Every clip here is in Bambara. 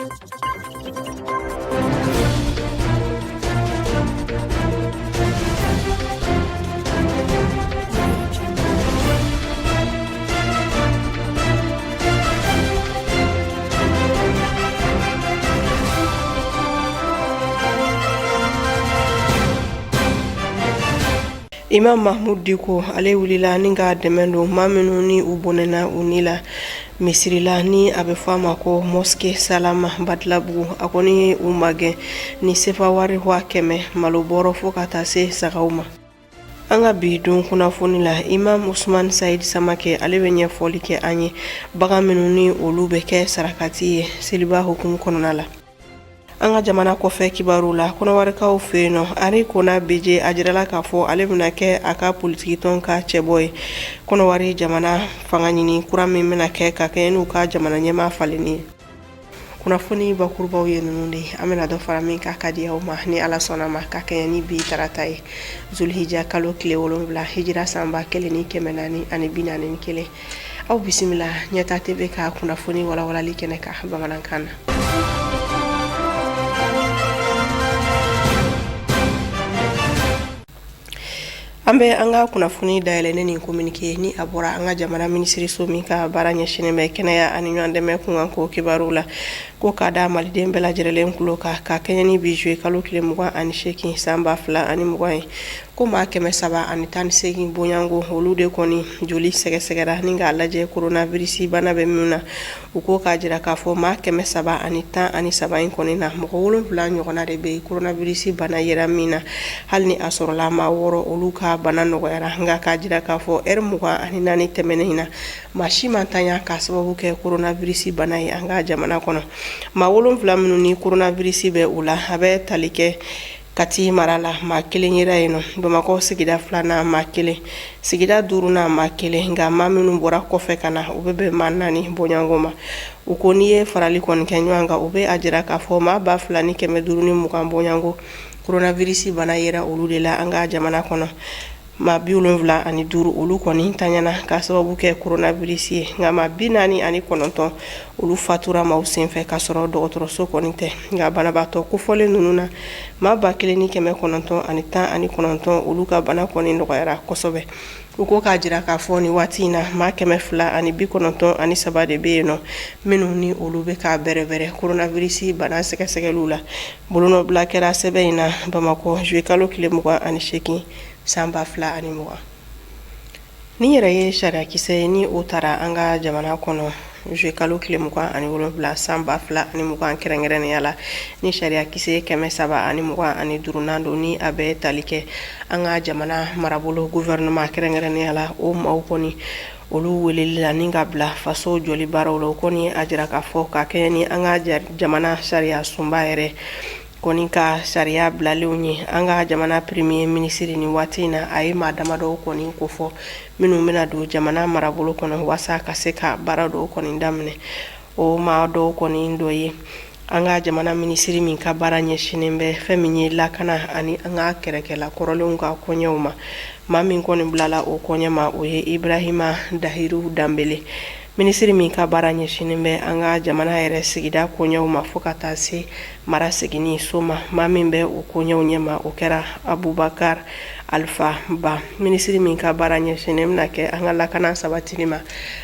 Imam Mahmoud Dicko ale wulila ni ka dɛmɛ don maa minnu ni u bɔnɛna u ni la misiri la ni a bɛ fɔ a ma ko mosquée Salama Badalabugu. A kɔni ye u magɛn ni sefa wari 100,000, malo bɔrɔ fo ka taa se sagaw ma. An ka bi don kunnafoni la, Imam Usman Said Samakɛ ale bɛ ɲɛfɔli kɛ an ye bagan minnu ni olu bɛ kɛ sarakati ye seliba hukumu kɔnɔna la. An ka jamana kɔfɛ kibaru la, Kɔnɔwarikaw fɛ yen nɔ, Henri Konan Bédié a jirala k'a fɔ ale bɛna kɛ a ka politikitɔn ka cɛbɔ ye Kɔnɔwari jamana fanga ɲini kura min bɛna kɛ ka kɛɲɛ n'u ka jamana ɲɛmaa falenni ye. Kunnafoni bakurubaw ye ninnu de ye. An bɛna dɔ fara min kan ka di aw ma ni Ala sɔnna ma, ka kɛɲɛ ni bi tarata ye, Zulhija kalo tile 7, hijira san 1441. Aw bisimila Ɲɛta TV ka kunnafoni walawalali kɛnɛ kan bamanankan na. An bɛ an ka kunnafoni dayɛlɛ ni nin communiqué ni a bɔra an ka jamana minisiriso min ka baara ɲɛsinnen bɛ kɛnɛya ani ɲɔgɔn dɛmɛ kunkanko kibaru la, ko k'a da maliden bɛɛ lajɛlen tulo kan, ka kɛɲɛ ni bi juillet kalo tile 28 san 2020 ye, ko maa 318 bonyango, olu de kɔni joli sɛgɛsɛgɛra ni k'a lajɛ coronavirus bana bɛ min na. U ko k'a jira k'a fɔ maa 313 in kɔni na, mɔgɔ 7 ɲɔgɔnna de bɛ yen coronavirus bana yera min na, hali ni a sɔrɔla maa 6 olu ka bana nɔgɔyara. Nka k'a jira k'a fɔ ɛri 24 tɛmɛnen in na, maa si ma tanya k'a sababu kɛ coronavirus bana ye an ka jamana kɔnɔ. Maa 7 minnu ni coronavirus bɛ u la, a bɛ tali kɛ Kati mara la, maa kelen yera yen nɔ, Bamakɔ sigida filanan maa kelen, sigida duurunan maa kelen. Nka maa minnu bɔra kɔfɛ ka na, u bɛ bɛn maa 4 bɔɲɔgɔnko ma. U ko n'i ye farali kɔni kɛ ɲɔgɔn kan, u bɛ a jira k'a fɔ maa 2520 bɔɲɔgɔnko, coronavirus bana yera olu de la an ka jamana kɔnɔ. Maa 75 olu kɔni tanyana k'a sababu kɛ coronavirus ye. Nka maa 49 olu fatura maaw senfɛ k'a sɔrɔ dɔgɔtɔrɔso kɔni tɛ. Nka banabaatɔ kofɔlen ninnu na, maa 1919 olu ka bana kɔni nɔgɔyara kosɛbɛ. U ko k'a jira k'a fɔ nin waati in na, maa 293 de bɛ yen nɔ minnu ni olu bɛ ka bɛrɛbɛrɛ coronavirus bana sɛgɛsɛgɛliw la. Bolonɔbila kɛra sɛbɛn in na Bamakɔ juillet kalo tile 28 san 2020. Nin yɛrɛ ye sariyakisɛ ye ni o tara an ka jamana kɔnɔ juillet kalo tile 27 san 2020, kɛrɛnkɛrɛnnenya la ni sariyakisɛ 325nan don, ni a bɛ tali kɛ an ka jamana marabolo gouvernement, kɛrɛnkɛrɛnnenya la o maaw kɔni olu weleli la ni ka bila faso jɔli baaraw la. O kɔni a jira k'a fɔ ka kɛɲɛ ni an ka jamana sariya sunba yɛrɛ kɔni ka sariya bilalenw ye, an ka jamana premier ministre nin waati in na, a ye maa damadɔw kɔni kofɔ minnu bɛna don jamana marabolo kɔnɔ waasa ka se ka baara dɔw kɔni daminɛ. O maa dɔw kɔni dɔ ye an ka jamana minisiri min ka baara ɲɛsinnen bɛ fɛn min ye lakana ani an ka kɛlɛkɛla kɔrɔlenw ka koɲɛw ma. Maa min kɔni bilala o koɲɛ ma, o ye Ibrahima Dahiru Danbele. Minisiri min ka baara ɲɛsinnen bɛ an ka jamana yɛrɛ sigida koɲɛw ma fo ka taa se mara seginni so ma, maa min bɛ o koɲɛw ɲɛma, o kɛra Abubakar Alfa Ba. Minisiri min ka baara ɲɛsinnen bɛna kɛ an ka lakana sabatili ma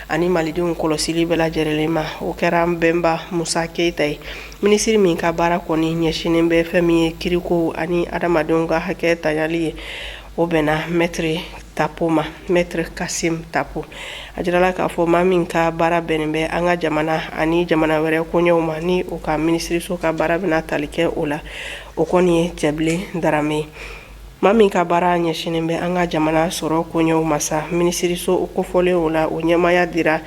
ani malidenw kɔlɔsili bɛɛ lajɛlen ma, o kɛra Bɛnba Musa Keyita ye. Minisiri min ka baara kɔni ɲɛsinnen bɛ fɛn min ye kiriko ani adamadenw ka hakɛ tayali ye, o bɛnna Maître Tapo ma, Maître Kasim Tapo. A jirala k'a fɔ maa min ka baara bɛnnen bɛ an ka jamana ani jamana wɛrɛ koɲɛw ma, ni o ka minisiriso ka baara bɛna tali kɛ o la, o kɔni ye Cɛbilen Darame ye. Maa min ka baara ɲɛsinnen bɛ an ka jamana sɔrɔ koɲɛw ma sa, minisiriso kofɔlen o la, o ɲɛmaaya dira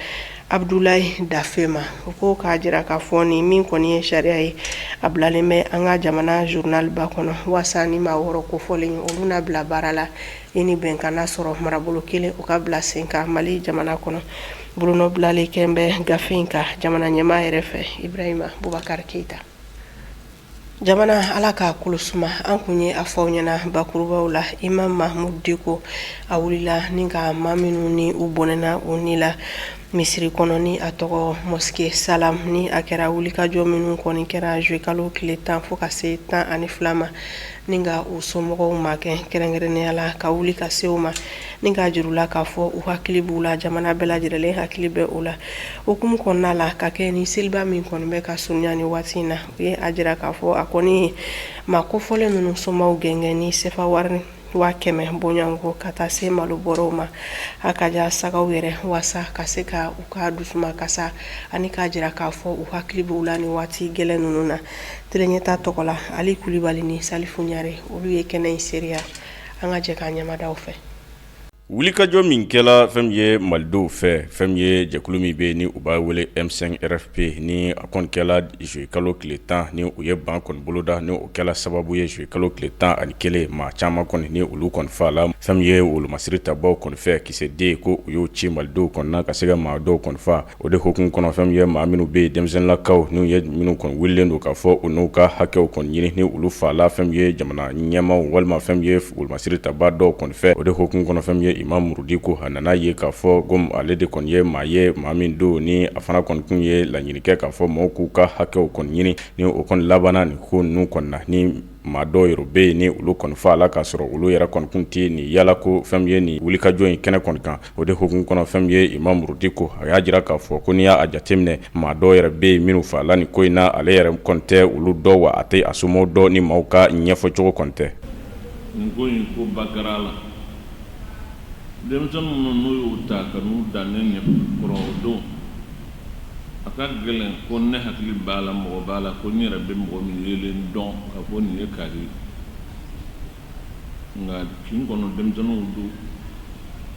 Abudulayi Dafe ma. O ko k'a jira k'a fɔ ni min kɔni ye sariya ye, a bilalen bɛ an ka jamana journal ba kɔnɔ waasa ni maa 6 kofɔlen olu na bila baara la i ni bɛnkan na sɔrɔ marabolo kelen o ka bila sen kan Mali jamana kɔnɔ. Bolonɔ bilalen kɛn bɛ gafe in kan jamana ɲɛmaa yɛrɛ fɛ, Ibrahima Bubakar Keyita. Jamana, Ala k'a kolo suma. An kun ye a fɔ aw ɲɛna bakurubaw la, Imam Mahmoud Dicko a wulila ni ka maa minnu ni u bɔnɛna u ni la Misiri kɔnɔ ni a tɔgɔ mosquée Salam ni a kɛra wulikajɔ minnu kɔni kɛra juillet kalo tile 10 fo ka se 12 ma ni ka u somɔgɔw magɛn kɛrɛnkɛrɛnnenya la ka wuli ka se u ma ni k'a jira u la k'a fɔ u hakili b'u la, jamana bɛɛ lajɛlen hakili bɛ u la. Hukumu kɔnɔna la ka kɛ ni seliba min kɔni bɛ ka surunya ni waati in na, u ye a jira k'a fɔ a kɔni maa kofɔlen ninnu somaw gɛngɛn ni sefa wari 100 000 bɔɲɔgɔnko ka taa se malo bɔrɔw ma, a ka ja sagaw yɛrɛ waasa ka se ka u ka dusuma kasa ani k'a jira k'a fɔ u hakili b'u la ni waati gɛlɛn ninnu na. Télé Ɲɛta tɔgɔ la, Ali Kulibali ni Salifu Ɲare, olu ye kɛnɛ in seereya. An ka jɛ k'an ɲɛmada u fɛ. Wulikajɔ min kɛla fɛn min ye malidenw fɛ, fɛn min ye jɛkulu min bɛ ni u b'a wele M5 RFP, ni a kɔni kɛla juillet kalo tile 10 ni u ye ban kɔni boloda, ni o kɛla sababu ye juillet kalo tile 11 maa caman kɔni ni olu kɔni faala fɛn min ye wolomasiri tabaw kɔni fɛ, kisɛden ko u y'o ci malidenw kɔni na ka se ka maa dɔw kɔni faa. O de hukumu kɔnɔ, fɛn min ye maa minnu bɛ yen, denmisɛnninlakaw, n'u ye minnu kɔni wulilen don k'a fɔ u n'u ka hakɛw kɔni ɲini, ni olu faala fɛn min ye jamana ɲɛmaaw walima fɛn min ye wolomasiri tabaa dɔw kɔni fɛ. O de hukumu kɔnɔ, fɛn min ye Imam Muru Diko, a nana ye k'a fɔ ko ale de kɔni ye maa ye, maa min don ni a fana kɔni tun ye laɲini kɛ k'a fɔ maaw k'u ka hakɛw kɔni ɲini, ni o kɔni labanna nin ko ninnu kɔni na, ni maa dɔw yɛrɛ bɛ yen ni olu kɔni faala k'a sɔrɔ olu yɛrɛ kɔni tun tɛ nin yala ko fɛn min ye nin wulikajɔ in kɛnɛ kɔni kan. O de hukumu kɔnɔ, fɛn min ye Imam Muru Diko, a y'a jira k'a fɔ ko n'i y'a jateminɛ, maa dɔw yɛrɛ bɛ yen minnu faala nin ko in na, ale yɛrɛ kɔni tɛ olu dɔn, wa a tɛ a somɔgɔw dɔn ni maaw ka ɲɛfɔcogo kɔni tɛ. Nin ko in, ko ba kɛra a la. Denmisɛnnin minnu n'u y'u ta ka n'u da ne ɲɛ kɔrɔ o don, a ka gɛlɛn ko ne hakili b'a la, mɔgɔ b'a la ko n yɛrɛ bɛ mɔgɔ min yelen dɔn k'a fɔ nin ye kari ye. Nka kin kɔnɔ denmisɛnninw don,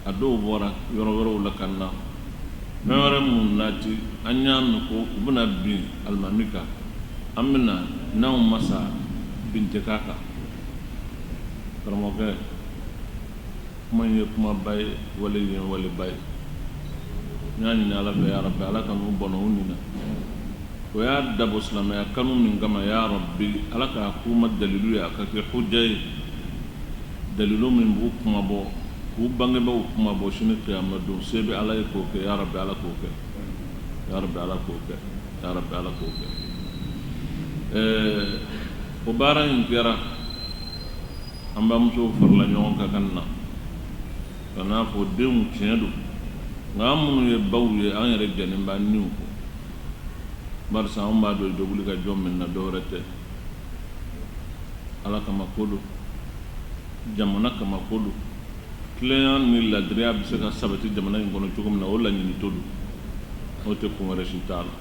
a dɔw bɔra yɔrɔ wɛrɛw la ka na. Fɛn wɛrɛ mun nati, an y'a mɛn ko u bɛna bin alimami kan, an bɛna n'anw ma sa, bin tɛ k'a kan. Karamɔgɔkɛ, kuma in ye kumaba ye, wale ye waleba ye. N y'a ɲini Ala fɛ, ya Rabbi, Ala ka n'u bɔnɛ u nin na. O y'a dabɔ silamɛya kanu min kama, ya Rabbi, Ala k'a k'u ma dalilu ye, a ka kɛ hujja ye, dalilu min b'u kuma bɔ, k'u bangebaaw kuma bɔ sini kiyama don. Se bɛ Ala ye k'o kɛ. Ya Rabbi, Ala k'o kɛ. Ya Rabbi, Ala k'o kɛ. Ya Rabbi, Ala k'o kɛ. O baara in kɛra, an bamusow farala ɲɔgɔn kan ka na ka n'a fɔ denw tiɲɛ don, nka an minnu ye baw ye, an yɛrɛ jɛnnen b'an niw kɔ, barisa anw b'a dɔn i bɛ wuli ka jɔ min na, dɔwɛrɛ tɛ, Ala kama ko don, jamana kama ko don, tilenya ni ladiriya bɛ se ka sabati jamana in kɔnɔ cogo min na, o laɲini to don, o tɛ kun wɛrɛ si t'a la.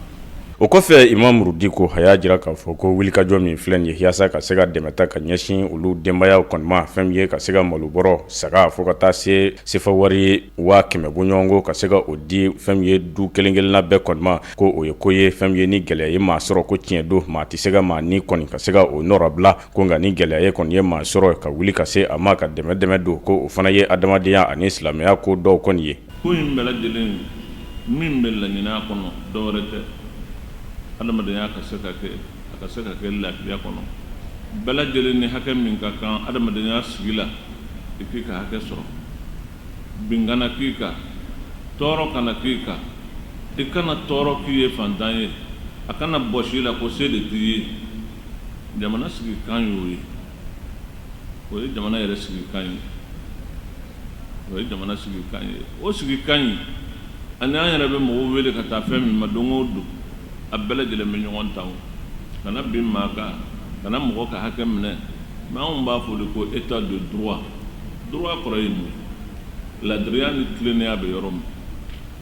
O kɔfɛ, Imam Muru Diko, a y'a jira k'a fɔ ko wulikajɔ min filɛ nin ye yaasa ka se ka dɛmɛ ta ka ɲɛsin olu denbayaw kɔni ma, fɛn min ye ka se ka malobɔrɔ, saga, fo ka taa se sefa wari 100 000 bɔɲɔgɔnko ka se ka o di fɛn min ye du kelen kelenna bɛɛ kɔni ma, ko o ye ko ye fɛn min ye ni gɛlɛya ye maa sɔrɔ, ko tiɲɛ don, maa tɛ se ka maa ni kɔni ka se ka o nɔrɔbila ko, nka ni gɛlɛya ye kɔni ye maa sɔrɔ, ka wuli ka se a ma ka dɛmɛ dɛmɛ don, ko o fana ye adamadenya ani silamɛya ko dɔw kɔni ye. Ko in bɛɛ lajɛlen min bɛ laɲini a kɔnɔ, dɔwɛrɛ tɛ, adamadenya ka se ka kɛ, a ka se ka kɛ lafiya kɔnɔ. Bɛɛ lajɛlen ni hakɛ min ka kan adamadenya sigi la, i k'i ka hakɛ sɔrɔ, bin kana k'i kan, tɔɔrɔ kana k'i kan, i kana tɔɔrɔ k'i ye fantan ye, a kana bɔsi i la ko se de t'i ye. Jamana sigikan y'o ye, o ye jamana yɛrɛ sigikan ye, o ye jamana sigikan ye. O sigikan in ani an yɛrɛ bɛ mɔgɔw wele ka taa fɛn min ma don o don, a bɛɛ lajɛlen bɛ ɲɔgɔn ta. O kana bin maa kan, kana mɔgɔ ka hakɛ minɛ. Mais anw b'a fɔ de ko état de droit. Droit kɔrɔ ye mun ye? Ladiriya ni tilennenya bɛ yɔrɔ min.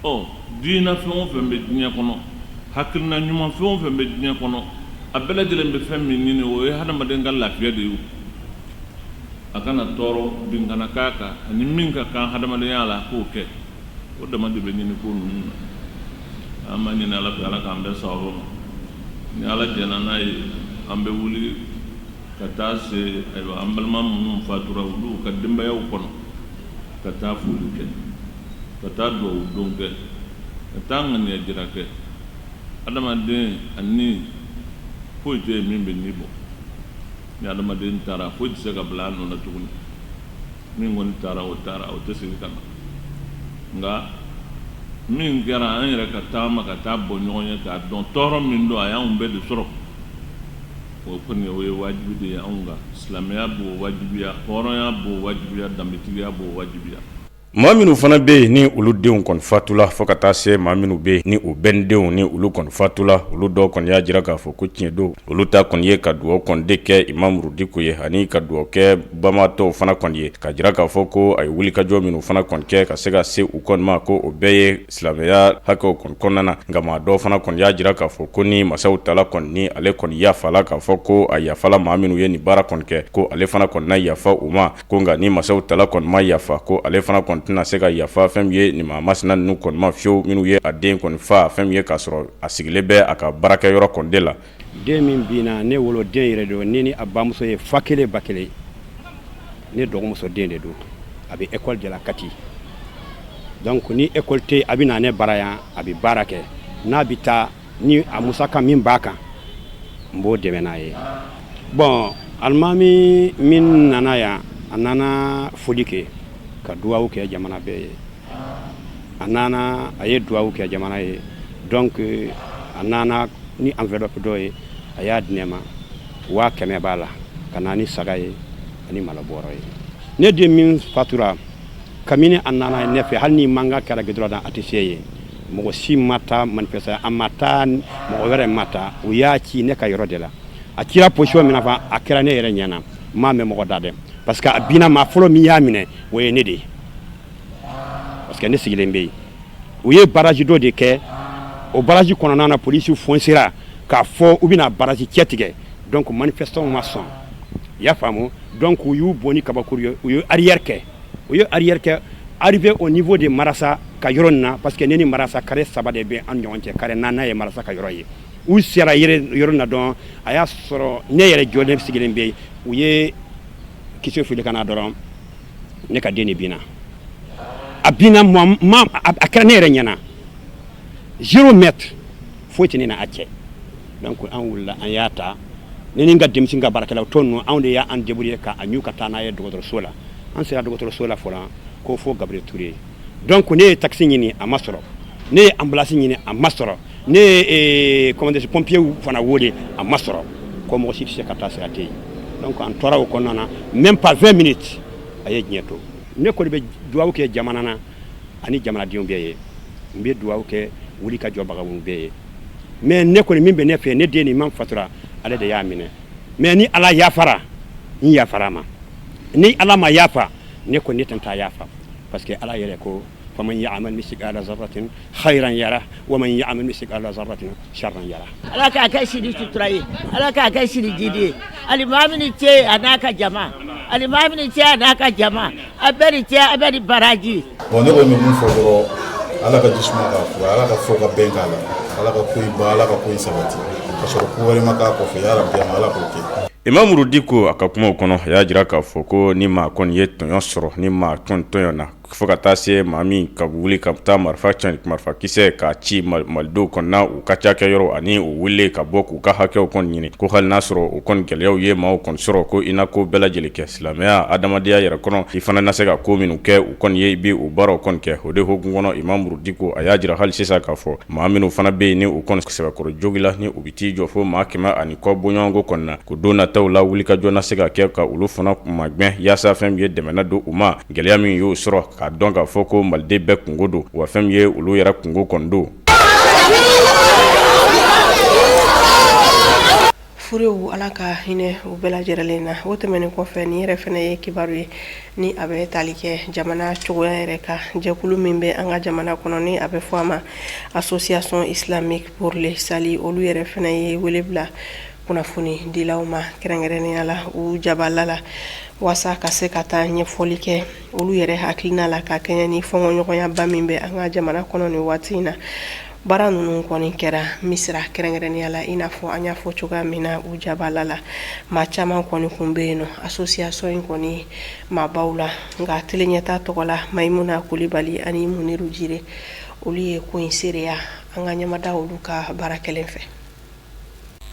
Ɔ diinɛ fɛn o fɛn bɛ diɲɛ kɔnɔ, hakilina ɲuman fɛn o fɛn bɛ diɲɛ kɔnɔ, a bɛɛ lajɛlen bɛ fɛn min ɲini, o ye hadamaden ka lafiya de ye. A kana tɔɔrɔ, bin kana k'a kan, ani min ka kan hadamadenya la, k'o kɛ. O dama de bɛ ɲini ko ninnu na. An b'a ɲini Ala fɛ, Ala k'an bɛn sababu ma. Ni Ala jɛnna n'a ye, an bɛ wuli ka taa se, ayiwa, an balima minnu fatura, olu ka denbayaw kɔnɔ, ka taa foli kɛ, ka taa dugawu don kɛ, ka taa ŋaniya jira kɛ. Adamaden ani foyi tɛ yen min bɛ ni bɔ. Ni adamaden taara, foyi tɛ se ka bila a nɔ na tuguni. Min kɔni taara, o taara, o tɛ segin ka na. Nka Min kɛra an yɛrɛ ka taama ka taa bɔ ɲɔgɔn ye k'a dɔn tɔɔrɔ min don, a y'anw bɛɛ de sɔrɔ. O kɔni, o ye wajibi de ye anw kan. Silamɛya b'o wajibiya, hɔrɔnya b'o wajibiya, danbetigiya b'o wajibiya. Maa minnu fana bɛ yen ni olu denw kɔni fatula, fo ka taa se maa minnu bɛ yen ni u bɛndenw ni olu kɔni fatula, olu dɔw kɔni y'a jira k'a fɔ ko tiɲɛ don, olu ta kɔni ye ka dugawu kɔni de kɛ Imamu Diko ye ani ka dugawu kɛ banbaatɔw fana kɔni ye, ka jira k'a fɔ ko a ye wulikajɔ minnu fana kɔni kɛ ka se ka se u kɔni ma, ko o bɛɛ ye silamɛya hakɛw kɔni kɔnɔna na. Nka maa dɔw fana kɔni y'a jira k'a fɔ ko ni masaw tala kɔni ni ale kɔni yafala, k'a fɔ ko a yafala maa minnu ye nin baara kɔni kɛ, ko ale fana kɔni na yafa u ma, ko nka ni masaw tala kɔni ma yafa, ko ale fana kɔni tɛna se ka yafa fɛn min ye nin maa masina ninnu kɔni ma fiyewu, minnu ye a den kɔni faa fɛn min ye k'a sɔrɔ a sigilen bɛ a ka baarakɛyɔrɔ kɔni de la. Den min binna, ne woloden yɛrɛ don. Ne ni a bamuso ye fa kelen ba kelen. Ne dɔgɔmuso den de don. A bɛ école de la Kati. Donc ni école tɛ, a bɛ na ne bara yan, a bɛ baara kɛ. N'a bɛ taa ni a musaka min b'a kan, n b'o dɛmɛ n'a ye. Bon, alimami min nana yan, a nana foli kɛ ka duwawu kɛ jamana bɛɛ ye. A nana, a ye duwawu kɛ jamana ye. Donc a nana ni enveloppe dɔ ye, a y'a di ne ma, 100 000 b'a la, ka na ni saga ye ani malobɔrɔ ye. Ne den min fatura, kabini a nana ne fɛ, hali ni mankan kɛra goudron na, a tɛ se yen. Mɔgɔ si ma taa manifester, a ma taa, mɔgɔ wɛrɛ ma taa. U y'a ci ne ka yɔrɔ de la. A cira position min na fa, a kɛra ne yɛrɛ ɲɛ na. N m'a mɛn mɔgɔ da dɛ, parce que a binna, maa fɔlɔ min y'a minɛ, o ye ne de ye, parce que ne sigilen bɛ yen. U ye barrage dɔ de kɛ. O barrage kɔnɔna na, polisi foncera k'a fɔ u bɛna barrage cɛ tigɛ. Donc manifestants ma sɔn, i y'a faamu. Donc u y'u bɔ ni kabakuru ye, u ye arrière kɛ, u ye arrière kɛ. Arrivé au niveau de Marasa ka yɔrɔ nin na, parce que ne ni Marasa, carré saba de bɛ an ni ɲɔgɔn cɛ, carré naaninan ye Marasa ka yɔrɔ ye. U sera yɔrɔ na dɔrɔn, a y'a sɔrɔ ne yɛrɛ jɔlen sigilen bɛ yen. U ye kisɛ fili ka na dɔrɔn, ne ka den de binna. A binna, ma a kɛra ne yɛrɛ ɲɛna, 0 mètre foyi tɛ ne na a cɛ. Donc an wulila, an y'a ta. Ne ni n ka denmisɛn ka baarakɛlaw tɔ ninnu, anw de y'an débrouiller ka a ɲu ka taa n'a ye dɔgɔtɔrɔso la. An sera dɔgɔtɔrɔso la fɔlɔ, ko fo Gabriel Touré. Donc ne ye taxi ɲini, a ma sɔrɔ. Ne ye ambulance ɲini, a ma sɔrɔ. Ne ye, comment dire, pompier fana wele, a ma sɔrɔ, ko mɔgɔ si tɛ se ka taa, sira tɛ yen. Donc an tora o kɔnɔna na, même pas 20 minutes, a ye diɲɛ to. Ne kɔni bɛ dugawu kɛ jamana na ani jamanadenw bɛɛ ye. N bɛ dugawu kɛ wuli ka jɔbagaw bɛɛ ye. Mais ne kɔni, min bɛ ne fɛ, ne den nin man fatura, ale de y'a minɛ. Mais ni Ala yafara, n yafara ma. Ni Ala ma yafa, ne kɔni, ne tɛ taa yafa, parce que Ala yɛrɛ ko: faman ya'mal misikala zarratin khayran yara wa man ya'mal misikala zarratin sharran yara. Ala k'a kɛ sini sutura ye, Ala k'a kɛ sini jidi ye. Alimami ni ce a n'a ka jama, alimami ni ce a n'a ka jama, a bɛɛ ni ce, a bɛɛ ni baraji. Bon, ne kɔni bɛ mun fɔ dɔrɔn, Ala ka jisuma k'a fura, Ala ka fɔ ka bɛn k'a la, Ala ka ko in ban, Ala ka ko in sabati ka sɔrɔ ko wɛrɛ ma k'a kɔfɛ. Ya rabi, Ala k'o kɛ. Imamu Diko, a ka kumaw kɔnɔ, a y'a jira k'a fɔ ko ni maa kɔni ye tɔɲɔ sɔrɔ, ni maa kɔni tɔɲɔ na, fo ka taa se maa min ka wuli ka taa marifa marifakisɛ k'a ci malidenw kɔnɔna u ka ca kɛ yɔrɔ ani u wele ka bɔ k'u ka hakɛw kɔni ɲini, ko hali n'a sɔrɔ o kɔni gɛlɛyaw ye maaw kɔni sɔrɔ, ko i na ko bɛɛ lajɛlen kɛ silamɛya adamadenya yɛrɛ kɔnɔ, i fana na se ka ko minnu kɛ u kɔni ye, i bɛ o baaraw kɔni kɛ. O de hukumu kɔnɔ, Imamu Diko, a y'a jira hali sisan k'a fɔ maa minnu fana bɛ yen ni u kɔni sɛbɛkɔrɔ jogila, ni u bɛ t'i jɔ fo maa 100 ni kɔ bɔɲɔgɔnko kɔni na, ko don nataw la, wulikajɔ na se ka kɛ ka olu fana magɛn, yaasa fɛn min ye dɛmɛ don u ma, gɛlɛya min y'o sɔrɔ, k'a dɔn k'a fɔ ko maliden bɛɛ kungo don, wa fɛn min ye olu yɛrɛ kungo kɔni don. Furew, Ala ka hinɛ u bɛɛ lajɛlen na. O tɛmɛnen kɔfɛ, nin yɛrɛ fana ye kibaru ye ni a bɛ tali kɛ jamana cogoya yɛrɛ kan. Jɛkulu min bɛ an ka jamana kɔnɔ, ni a bɛ fɔ a ma Association islamique pour le salut, olu yɛrɛ fana ye wele bila kunnafoni dilaw ma, kɛrɛnkɛrɛnnenya la u jabala la, waasa ka se ka taa ɲɛfɔli kɛ olu yɛrɛ hakilina la ka kɛɲɛ ni fɔɲɔgɔnyaba min bɛ an ka jamana kɔnɔ nin waati in na. Baara ninnu kɔni kɛra Misira, kɛrɛnkɛrɛnnenya la, i n'a fɔ an y'a fɔ cogoya min na, u jabala la, maa caman kɔni kun bɛ yen nɔ, association in kɔni maabaw la. Nka Tele Ɲɛta tɔgɔ la, Mayimuna Kulibali ani Muniru Jire, olu ye ko in seereya. An ka ɲɛmada olu ka baara kɛlen fɛ.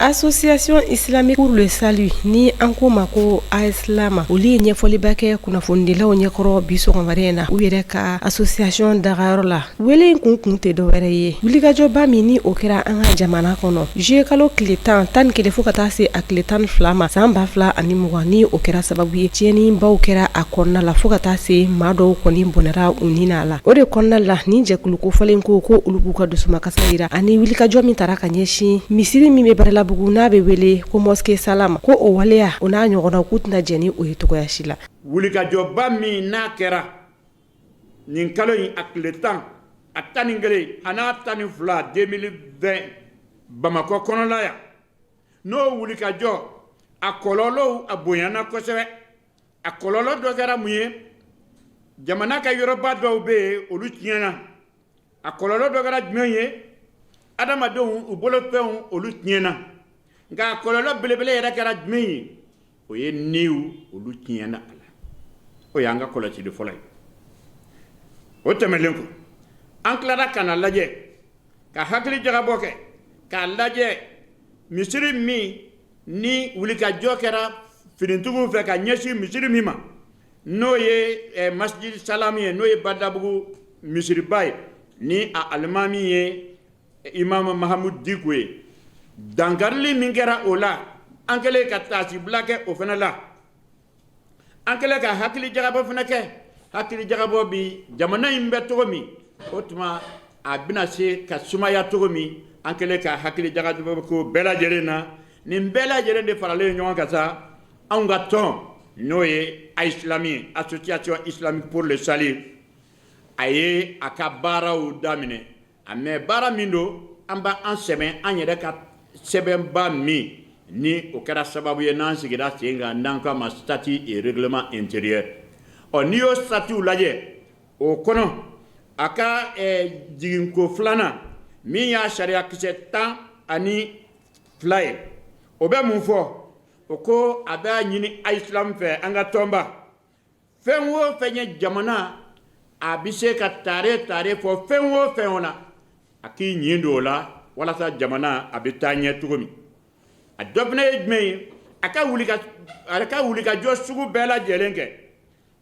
Association islamique pour le salut ni an ko ma ko AISLAM, olu ye ɲɛfɔliba kɛ kunnafonidilaw ɲɛkɔrɔ bi sɔgɔmada in na u yɛrɛ ka association dagayɔrɔ la. Wele in kun tɛ dɔwɛrɛ ye wulikajɔba min ni o kɛra an ka jamana kɔnɔ juillet kalo tile 10, 11 fo ka taa se a tile 12 ma san 2020, ni o kɛra sababu ye tiɲɛnibaw kɛra a kɔnɔna la fo ka taa se maa dɔw kɔni bɔnɛra u ni na la. O de kɔnɔna la, ni jɛkulu kofɔlen ko olu b'u ka dusumakasa jira ani wulikajɔ min taara ka ɲɛsin misiri min bɛ Badalabugu n'a bɛ wele ko mosquée Salam, ko o waleya o n'a ɲɔgɔnna, k'u tɛna jɛn ni o ye cogoya si la. Wulikajɔba min n'a kɛra nin kalo in a tile 10, a 11 a n'a 12 2020 Bamakɔ kɔnɔla yan, n'o wulikajɔ a kɔlɔlɔw a bonyana kosɛbɛ. A kɔlɔlɔ dɔ kɛra mun ye? Jamana ka yɔrɔba dɔw bɛ yen, olu tiɲɛna. A kɔlɔlɔ dɔ kɛra jumɛn ye? Adamadenw u bolofɛnw, olu tiɲɛna. Nka a kɔlɔlɔ belebele yɛrɛ kɛra jumɛn ye? O ye niw, olu tiɲɛna a la. O y'an ka kɔlɔsili fɔlɔ ye. O tɛmɛnlen kɔ, an tilara ka na lajɛ ka hakili jagabɔ kɛ k'a lajɛ misiri min ni wulikajɔ kɛra finitigiw fɛ ka ɲɛsin misiri min ma, n'o ye Masjid Salam ye, n'o ye Badalabugu misiriba ye, ni a alimami ye Imam Mahamud Diko ye. Dankarili min kɛra o la, an kɛlen ka taasibila kɛ o fana la, an kɛlen ka hakili jagabɔ fana kɛ. Hakili jagabɔ bi jamana in bɛ cogo min, o tuma a bɛna se ka sumaya cogo min, an kɛlen ka hakili jagabɔ ko bɛɛ lajɛlen na. Nin bɛɛ lajɛlen de faralen ɲɔgɔn kan sa, anw ka tɔn, n'o ye AISLAM ye, Association islamique pour le salut, a ye a ka baaraw daminɛ. A mɛ baara min don, an b'an sɛmɛ an yɛrɛ ka sɛbɛnba min ni o kɛra sababu ye n'an sigira sen kan, n'an k'a ma statut et règlement intérieur. Ɔ, n'i y'o statut lajɛ, o kɔnɔ a ka jiginko filanan min y'a sariya kisɛ 12 ye, o bɛ mun fɔ? O ko a b'a ɲini AISLAM fɛ, an ka tɔnba, fɛn o fɛn ye jamana a bɛ se ka tare tare fɔ fɛn o fɛn o la, a k'i ɲin don o la walasa jamana a bɛ taa ɲɛ cogo min. A dɔ fana ye jumɛn ye? A ka wulikajɔ sugu bɛɛ lajɛlen kɛ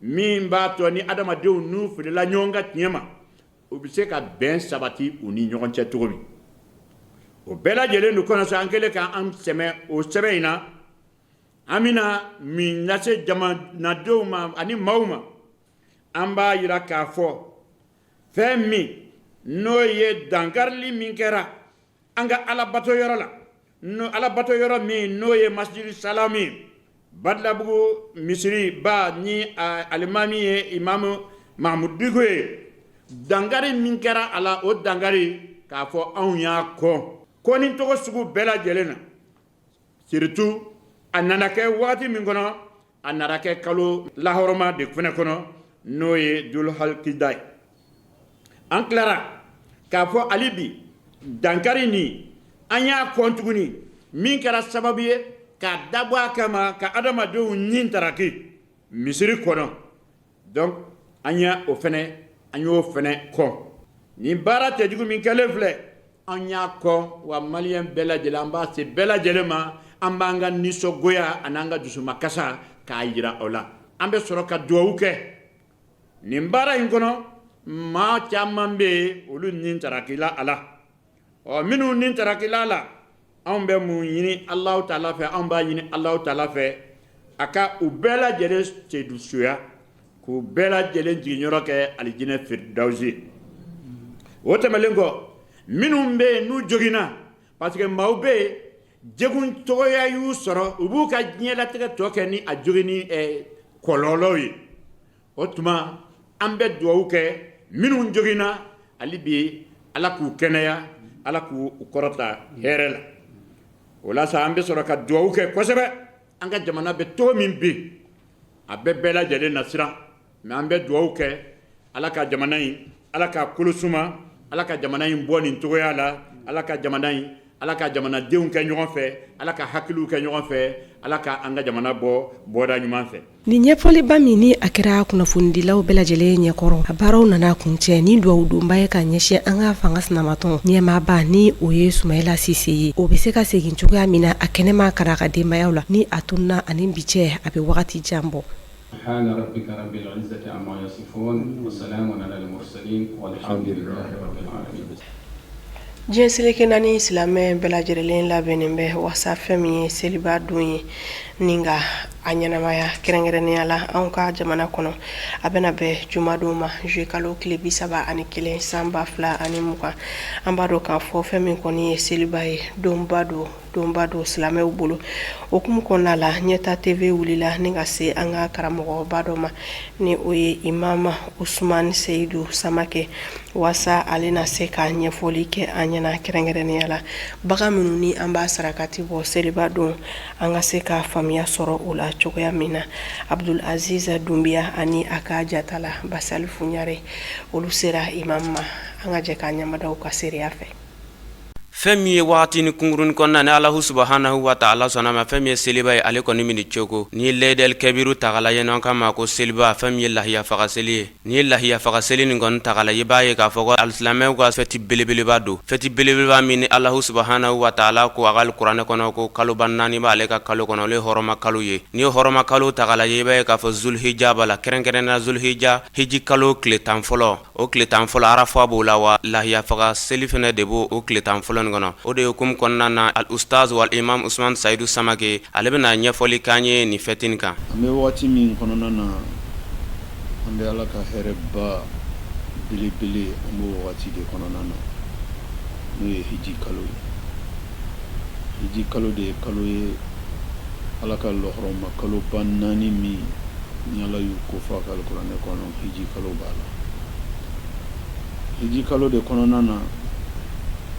min b'a tɔ ni adamadenw n'u filila ɲɔgɔn ka tiɲɛ ma, u bɛ se ka bɛn sabati u ni ɲɔgɔn cɛ cogo min. O bɛɛ lajɛlen de kɔnɔ sa, an kɛlen k'an sɛmɛ o sɛbɛn in na, an bɛna min lase jamanadenw ma ani maaw ma, an b'a jira k'a fɔ fɛn min n'o ye dankarili min kɛra an ka alabato yɔrɔ la, n'o alabato yɔrɔ min n'o ye Masjid Salam ye, Badalabugu misiri ba, ni alimami ye Imamu Mahamud Diko ye, dankari min kɛra a la, o dankari k'a fɔ anw y'a kɔn kɔni tɔgɔ sugu bɛɛ lajɛlen na, surtout a nana kɛ waati min kɔnɔ, a nana kɛ kalo lahɔrɔma de fana kɔnɔ, n'o ye Dulhalikida ye. An tilara k'a fɔ hali bi dankari nin, an y'a kɔn tuguni, min kɛra sababu ye k'a dabɔ a kama ka adamadenw ɲin taraki misiri kɔnɔ. Donc an y'a o fɛnɛ, an y'o fɛnɛ kɔn. Nin baara cɛjugu min kɛlen filɛ, an y'a kɔn wa. Maliyɛn bɛɛ lajɛlen, an b'a se bɛɛ lajɛlen ma, an b'an ka nisɔngoya ani an ka dusumakasa k'a jira o la. An bɛ sɔrɔ ka dugawu kɛ. Nin baara in kɔnɔ, maa caman bɛ yen, olu ni tarakila a la. Ɔ, minnu ni tarakila a la, anw bɛ mun ɲini Alahu taala fɛ? Anw b'a ɲini Alahu taala fɛ a ka u bɛɛ lajɛlen sedusuya, k'u bɛɛ lajɛlen jiginyɔrɔ kɛ alijinɛ firidawusi. O tɛmɛnen kɔ, minnu bɛ yen n'u joginna, parce que maaw bɛ yen, jegun cogoya y'u sɔrɔ, u b'u ka diɲɛlatigɛ tɔ kɛ ni a joginni kɔlɔlɔw ye. O tuma an bɛ dugawu kɛ minnu joginna, hali bi Ala k'u kɛnɛya, Ala k'u kɔrɔta hɛrɛ la. O la sa, an bɛ sɔrɔ ka dugawu kɛ kosɛbɛ. An ka jamana bɛ cogo min bi, a bɛ bɛɛ lajɛlen na siran, mais an bɛ dugawu kɛ Ala ka jamana in, Ala ka kolo suma, Ala ka jamana in bɔ nin cogoya la, Ala ka jamana in, Ala ka jamanadenw kɛ ɲɔgɔn fɛ, Ala ka hakiliw kɛ ɲɔgɔn fɛ, Ala ka an ka jamana bɔ bɔda ɲuman fɛ. Nin ɲɛfɔliba min ni a kɛra kunnafonidilaw bɛɛ lajɛlen ɲɛkɔrɔ, a baaraw nana kuncɛ ni dugawudonba ye ka ɲɛsin an ka fanga sinamatɔn ɲɛmaaba ni o ye Sumayila Sise ye, o bɛ se ka segin cogoya min na a kɛnɛma ka a ka denbayaw la ni a tununna ani bi cɛ a bɛ wagati jan bɔ. Diɲɛ seleke naani silamɛ bɛɛ lajɛlen labɛnnen bɛ waasa fɛn min ye seliba don ye ni ka a ɲɛnamaya kɛrɛnkɛrɛnnenya la anw ka jamana kɔnɔ a bɛna bɛn jumadon ma juillet kalo tile 31 san 2020. An b'a dɔn k'a fɔ fɛn min kɔni ye seliba ye, donba don, donba don silamɛw bolo. O hukumu kɔnɔna la, Ɲɛta TV wulila ni ka se an ka karamɔgɔba dɔ ma ni o ye Imam Usman Seyidu Samakɛ, waasa ale na se ka ɲɛfɔli kɛ an ɲɛna kɛrɛnkɛrɛnnenya la bagan minnu ni an b'a sarakati bɔ seliba don, an ka se ka faamuya sɔrɔ o la cogoya min na. Abdul Aziz Dunbiya ani a ka jatala Basalifu Ɲare, olu sera imam ma. An ka jɛ k'an ɲɛmada u ka seereya fɛ. Fɛn min ye waati ni kunkurunnin kɔnɔna ni Alahu subahanahu wa taala sɔnna ma, fɛn min ye seliba ye, ale kɔni bɛ cogo n'i ye layidɛli kɛbiru ta k'a lajɛ n'an k'a ma ko seliba, fɛn min ye lahiya faga seli ye. N'i ye lahiya faga seli nin kɔni ta k'a lajɛ, i b'a ye k'a fɔ ko alisilamɛw ka fɛti belebeleba don, fɛti belebeleba min ni Alahu subahanahu wa taala ko a ka alikuranɛ kɔnɔ ko kaloba naani b'ale ka kalo kɔnɔ, olu ye hɔrɔma kalo ye. N'i ye hɔrɔma kalo ta k'a lajɛ, i b'a ye k'a fɔ zulhija b'a la, kɛrɛnkɛrɛnnenya zulhija hiji kalo tile 10 fɔlɔ. O tile 10 fɔlɔ arafa b'o la, wa lahiya faga seli fana de b'o o tile 10 fɔlɔ nin kɔnɔ. O de hukumu kɔnɔna na, al ustaz wal imam Usman Sayidu Samake, ale bɛna ɲɛfɔli k'an ye nin fɛti nin kan. An bɛ waati min kɔnɔna na, an bɛ Ala ka hɛrɛba belebele, an b'o waati de kɔnɔna na, n'o ye hiji kalo ye. Hiji kalo de ye kalo ye Ala ka lɔhɔrɔma kaloba naani min ni Ala y'u kofɔ a ka alikuranɛ kɔnɔ, hiji kalo b'a la. Hiji kalo de kɔnɔna na,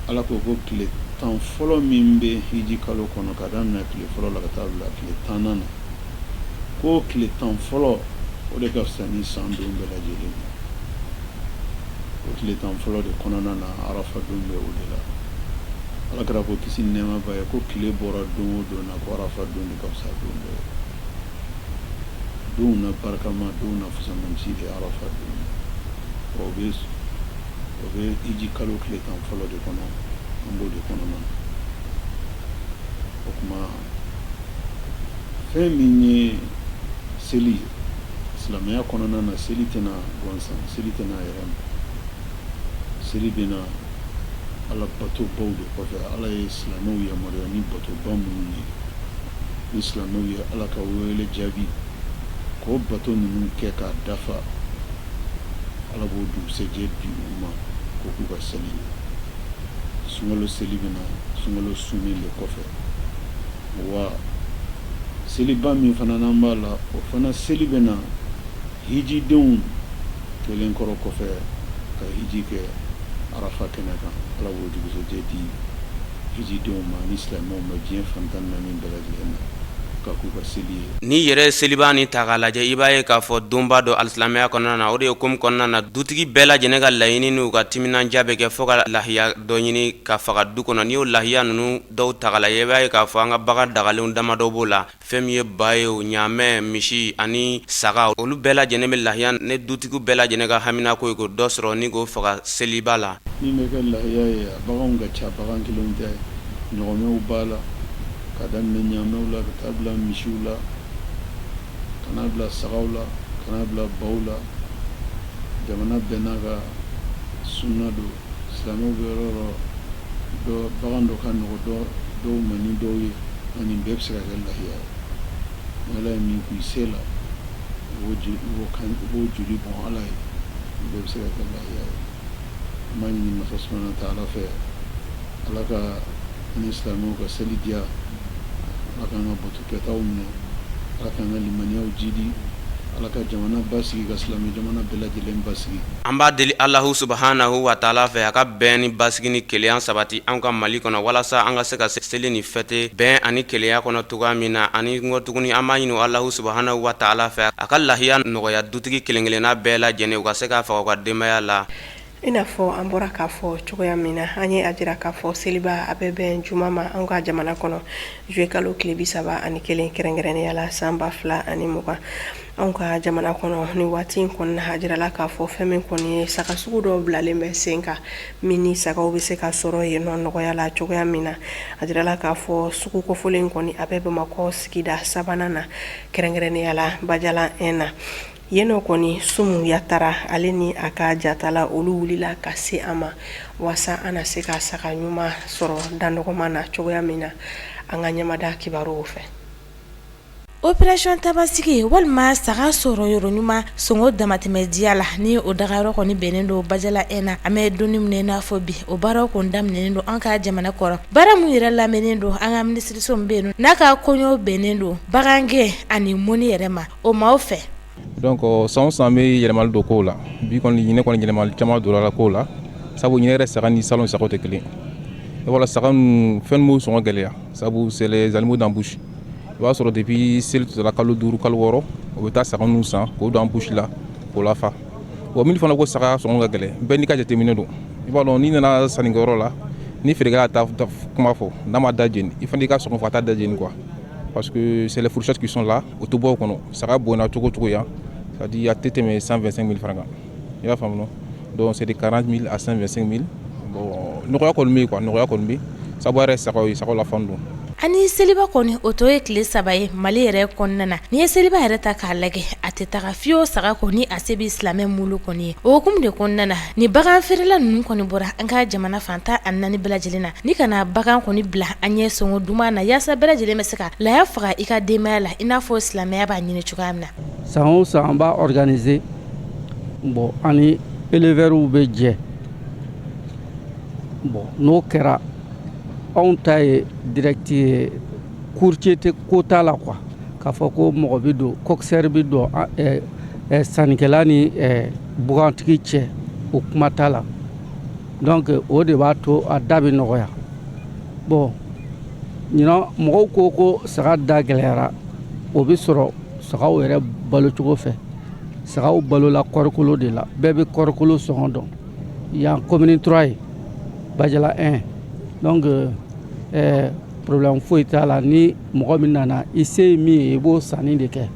Ala ko ko tile 10 fɔlɔ min bɛ hiji kalo kɔnɔ, ka daminɛ tile fɔlɔ la ka taa bila tile 10nan na, ko tile 10 fɔlɔ o de ka fisa ni san don bɛɛ lajɛlen ye. O tile 10 fɔlɔ de kɔnɔna na, arafa don bɛ o de la. Ala kira ko kisi ni nɛɛma b'a ye ko tile bɔra don o don na, ko arafa don de ka fisa don bɛɛ ye. Donw na barikama, donw na fusamanci de ye arafa don ye. O bɛ o bɛ hiji kalo tile 10 fɔlɔ de kɔnɔ, an b'o de kɔnɔna na. O tuma fɛn min ye seli ye silamɛya kɔnɔna na, seli tɛ na gansan, seli tɛ na a yɛrɛ ma. Seli bɛ na Ala batobaw de kɔfɛ. Ala ye silamɛw yamaruya ni batoba minnu ye, ni silamɛw ye Ala ka wele jaabi k'o bato ninnu kɛ k'a dafa, Ala b'o dugusɛjɛ di u ma k'o k'u ka seli ye. Sunkalo seli bɛ na sunkalo sunnen de kɔfɛ. Wa seliba min fana n'an b'a la, o fana seli bɛ na hijidenw kɛlen kɔrɔ kɔfɛ ka hiji kɛ arafa kɛnɛ kan. Ala b'o dugusɛjɛ di hijidenw ma ni silamɛw ma diɲɛ fan 14 bɛɛ lajɛlen na ka k'u ka seli ye. N'i yɛrɛ ye seliba nin ta k'a lajɛ, i b'a ye k'a fɔ donba don alisilamɛya kɔnɔna na. O de hukumu kɔnɔna na, dutigi bɛɛ lajɛlen ka laɲini n'u ka timinandiya bɛ kɛ fo ka lahiya dɔ ɲini ka faga du kɔnɔ. N'i y'o lahiya ninnu dɔw ta k'a lajɛ, i b'a ye k'a fɔ an ka bagan dagalenw damadɔ b'o la. Fɛn min ye ba ye o, ɲaamɛ, misi ani saga, olu bɛɛ lajɛlen bɛ lahiya. Ni dutigiw bɛɛ lajɛlen ka haminako ye k'o dɔ sɔrɔ ni k'o faga seliba la. Min bɛ kɛ lahiya ye, a baganw ka ca, bagan kelenw tɛ, ɲɔgɔmɛw b'a la, ka daminɛ ɲaamɛw la ka taa bila misiw la, ka n'a bila sagaw la, ka n'a bila baw la. Jamana bɛɛ n'a ka sunna don. Silamɛw bɛ yɔrɔ o yɔrɔ, dɔ bagan dɔ ka nɔgɔ dɔ dɔw ma ni dɔw ye, nka nin bɛɛ bɛ se ka kɛ lahiya ye. Ni Ala ye min kun i se la, i b'o joli i b'o kan i b'o joli bɔn Ala ye, nin bɛɛ bɛ se ka kɛ lahiya ye. An b'a ɲini Masa subahana wa taala fɛ, Ala ka an ni silamɛw ka seli diya, Ala k'an ka bato kɛtaw minɛ, Ala k'an ka limaniyaw jidi, Ala ka jamana basigi, ka silamɛ jamana bɛɛ lajɛlen basigi. An b'a deli Alahu subahanahu wa taala fɛ a ka bɛn ni basigi ni kelenya sabati an ka Mali kɔnɔ walasa an ka se ka seli nin fɛte bɛn ani kelenya kɔnɔ cogoya min na. Ani kɔ tuguni, an b'a ɲini Alahu subahanahu wa taala fɛ a ka lahiya nɔgɔya dutigi kelen-kelenna bɛɛ lajɛlen, u ka se k'a faga u ka denbaya la. I n'a fɔ an bɔra k'a fɔ cogoya min na, an ye a jira k'a fɔ seliba a bɛ bɛn juma ma an ka jamana kɔnɔ, juillet kalo tile 31, kɛrɛnkɛrɛnnenya la san 2020, anw ka jamana kɔnɔ. Ni waati in kɔnɔna, a jirala k'a fɔ fɛn min kɔni ye saga sugu dɔw bilalen bɛ sen kan, min ni sagaw bɛ se ka sɔrɔ yen nɔ nɔgɔya la cogoya min na. A jirala k'a fɔ sugu kofɔlen kɔni a bɛ Bamakɔ sigida sabanan na, kɛrɛnkɛrɛnnenya la Bajalan 1 na. Yen nɔ kɔni, Sumu Yatara ale ni a ka jatala, olu wulila ka se a ma waasa an na se ka saga ɲuman sɔrɔ da nɔgɔman na cogoya min na. An ka ɲɛmada kibaruw fɛ. Opération Tabaski walima saga sɔrɔ yɔrɔ ɲuman sɔngɔ damatɛmɛ diya la, ni o dagayɔrɔ kɔni bɛnnen don Bajala 1 na, an bɛ don min i n'a fɔ bi, o baaraw kɔni daminɛnen don an ka jamana kɔrɔ. Baara min yɛrɛ lamɛnnen don an ka minisiriso min bɛ yen n'a ka koɲɛw bɛnnen don bagangɛn ani mɔni yɛrɛ ma, o maaw fɛ. Donc san o san an bɛ yɛlɛmali don kow la. Bi kɔni, ɲinɛ kɔni, yɛlɛmali caman donna la kow la, sabu ɲinɛ yɛrɛ saga ni salon sagaw tɛ kelen. I b'a saga ninnu, fɛn b'u sɔngɔ gɛlɛya, sabu c'est les animaux d'embouche. I b'a sɔrɔ depuis seli tɔla kalo 5, kalo 6, o bɛ taa saga ninnu san k'o don embouche la k'o lafa. Bon, min fana ko saga sɔngɔ ka gɛlɛn, bɛɛ n'i ka jateminɛ don. I b'a dɔn, n'i nana sannikɛyɔrɔ la, ni feerekɛla ta kuma fɔ, n'a ma da jeni, i fana i ka sɔngɔ fɔ, a t'a da jeni quoi, parce que c'est les fourchettes qui sont là. O tɛ bɔ o kɔnɔ. Saga bonyana cogo cogo yan, c'est à dire a tɛ tɛmɛ 125 000 francs kan, i y'a faamu? Donc c'est de 40 000 à 125 000. Bon, nɔgɔya kɔni bɛ yen quoi, nɔgɔya kɔni bɛ yen, sabu a yɛrɛ sagaw ye sagaw la fan don. Ani seliba kɔni, o tɔ ye tile 3 ye Mali yɛrɛ kɔnɔna na. N'i ye seliba yɛrɛ ta k'a lajɛ, a tɛ taga fiyewu saga kɔni a se bɛ silamɛ mulu kɔni ye. O hukumu de kɔnɔna na, ni bagan feerela ninnu kɔni bɔra an ka jamana fan 14 bɛɛ lajɛlen na, ni ka na bagan kɔni bila an ɲɛ sɔngɔ duman na, yaasa bɛɛ lajɛlen bɛ se ka laya faga i ka denbaya la, i n'a fɔ silamɛya b'a ɲini cogoya min na. San o san an b'a organiser. Bon, ani éleveurs bɛ jɛ. Bon, n'o kɛra, anw ta ye direct ye, courtier tɛ ko t'a la quoi, k'a fɔ ko mɔgɔ bɛ don, coxeur bɛ don sannikɛla ni bagantigi cɛ, o kuma t'a la. Donc o de b'a to a da bɛ nɔgɔya. Bon, ɲinan mɔgɔw ko ko saga da gɛlɛyara. O bɛ sɔrɔ sagaw yɛrɛ balocogo fɛ. Sagaw balola kɔɔrikolo de la. Bɛɛ bɛ kɔɔrikolo sɔngɔ dɔn yan, commune 3 ye Bajala 1. Donc problème foyi t'a la. Ni mɔgɔ min nana, i se ye min ye, i b'o sanni de kɛ.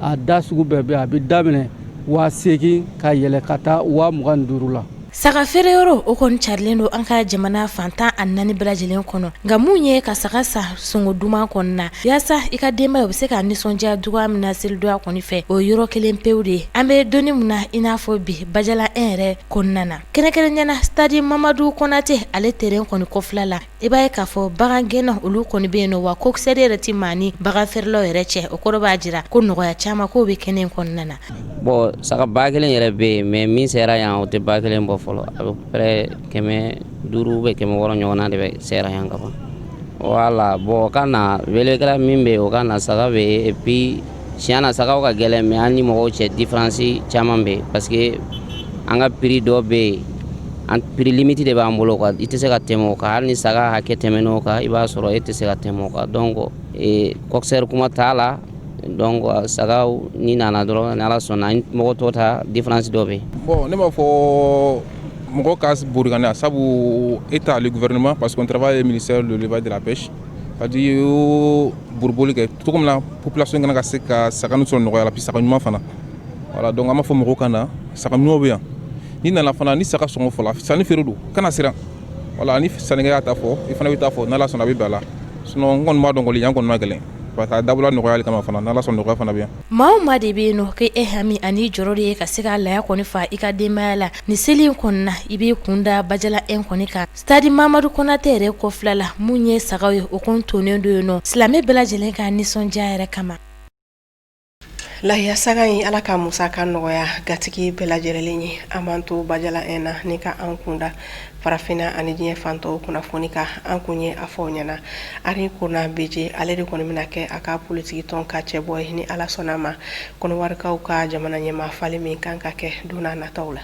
A da sugu bɛɛ bɛ, a bɛ daminɛ 8000 ka yɛlɛ ka taa 25,000 la. Saga feere yɔrɔ, o kɔni carilen don an ka jamana fan 14 bɛɛ lajɛlen kɔnɔ. Nka mun ye ka saga san sɔngɔ duman kɔnɔna na, yaasa i ka denbaya bɛ se ka nisɔndiya cogoya min na selidonya kɔni fɛ, o yɔrɔ kelen pewu de ye. An bɛ don min na i n'a fɔ bi, Bajala 1 yɛrɛ kɔnɔna na, kɛrɛnkɛrɛnnenya na stade Mamadu Konate ale terrain kɔni kɔfɛla la, i b'a ye k'a fɔ bagan gɛnna olu kɔni bɛ yen nɔ, wa coxeur yɛrɛ tɛ maa ni bagan feerelaw yɛrɛ cɛ. O kɔrɔ b'a jira ko nɔgɔya caman k'o bɛ kɛnɛ in kɔnɔna na. Bon, saga 1000 yɛrɛ bɛ yen, mais min sera yan, o tɛ 1000 bɔ fɔlɔ. À peu près 500 bɛ 600 ɲɔgɔnna de bɛ sera yan ka ban. Voilà. Bon, ka na welekɛla min bɛ yen, o ka na. Saga bɛ yen. Et puis tiɲɛ na, sagaw ka gɛlɛn, mais an ni mɔgɔw cɛ, différence caman bɛ yen, parce que an ka prix dɔ bɛ yen, an prix limite de b'an bolo quoi. I tɛ se ka tɛmɛ o kan. Hali ni saga hakɛ tɛmɛn'o kan, i b'a sɔrɔ e tɛ se ka tɛmɛ o kan. Donc coxeur kuma t'a la. Donc sagaw, ni nana dɔrɔn, ni Ala sɔnna, ni mɔgɔ tɔ ta, différence dɔ bɛ yen. Bon, ne b'a fɔ mɔgɔ ka bori ka na, sabu État, le gouvernement, parce qu'on travaille au ministère de l'élevage, de la pêche, c'est à dire boriboli kɛ cogo min na population kana ka se ka saga ninnu sɔrɔ nɔgɔya la, puis saga ɲuman fana. Voilà. Donc an b'a fɔ mɔgɔw ka na, saga ɲumanw bɛ yan. N'i nana fana, ni saga sɔngɔ fɔla, sanni feere don, kana siran. Voilà, ni sannikɛla y'a ta fɔ, i fana bɛ taa fɔ, n'Ala sɔnna, a bɛ bɛn a la. Sinon n kɔni b'a dɔn kɔni, yan kɔni ma gɛlɛn, parce que a dabɔla nɔgɔya kama fana. N'Ala sɔnna, nɔgɔya fana bɛ yan. Maa o maa de bɛ yen nɔ k'e hami ani jɔrɔ de ye ka se ka laya kɔni fa i ka denbaya la nin seli in kɔnɔna na, i b'i kun da Bajala 1 kɔni kan, stade Mamadu Konate yɛrɛ kɔfɛla la. Mun ye sagaw ye, o kɔni tonnen don yen nɔ silamɛ bɛɛ lajɛlen ka nisɔndiya yɛrɛ kama. Lahiya saga in, Ala ka musaka nɔgɔya gatigi bɛɛ lajɛlen ye. An b'an to Bajala 1 na ni ka an kunda farafinna ani diɲɛ fantɔw kunnafoni kan. An kun ye a fɔ ɲɛna, Henri Konan Bédié, ale de kɔni bɛna kɛ a ka politiki tɔn ka cɛbɔ ye, ni Ala sɔnna ma, Kɔnɔwarikaw ka jamana ɲɛmaa falen min kan ka kɛ don nataw la.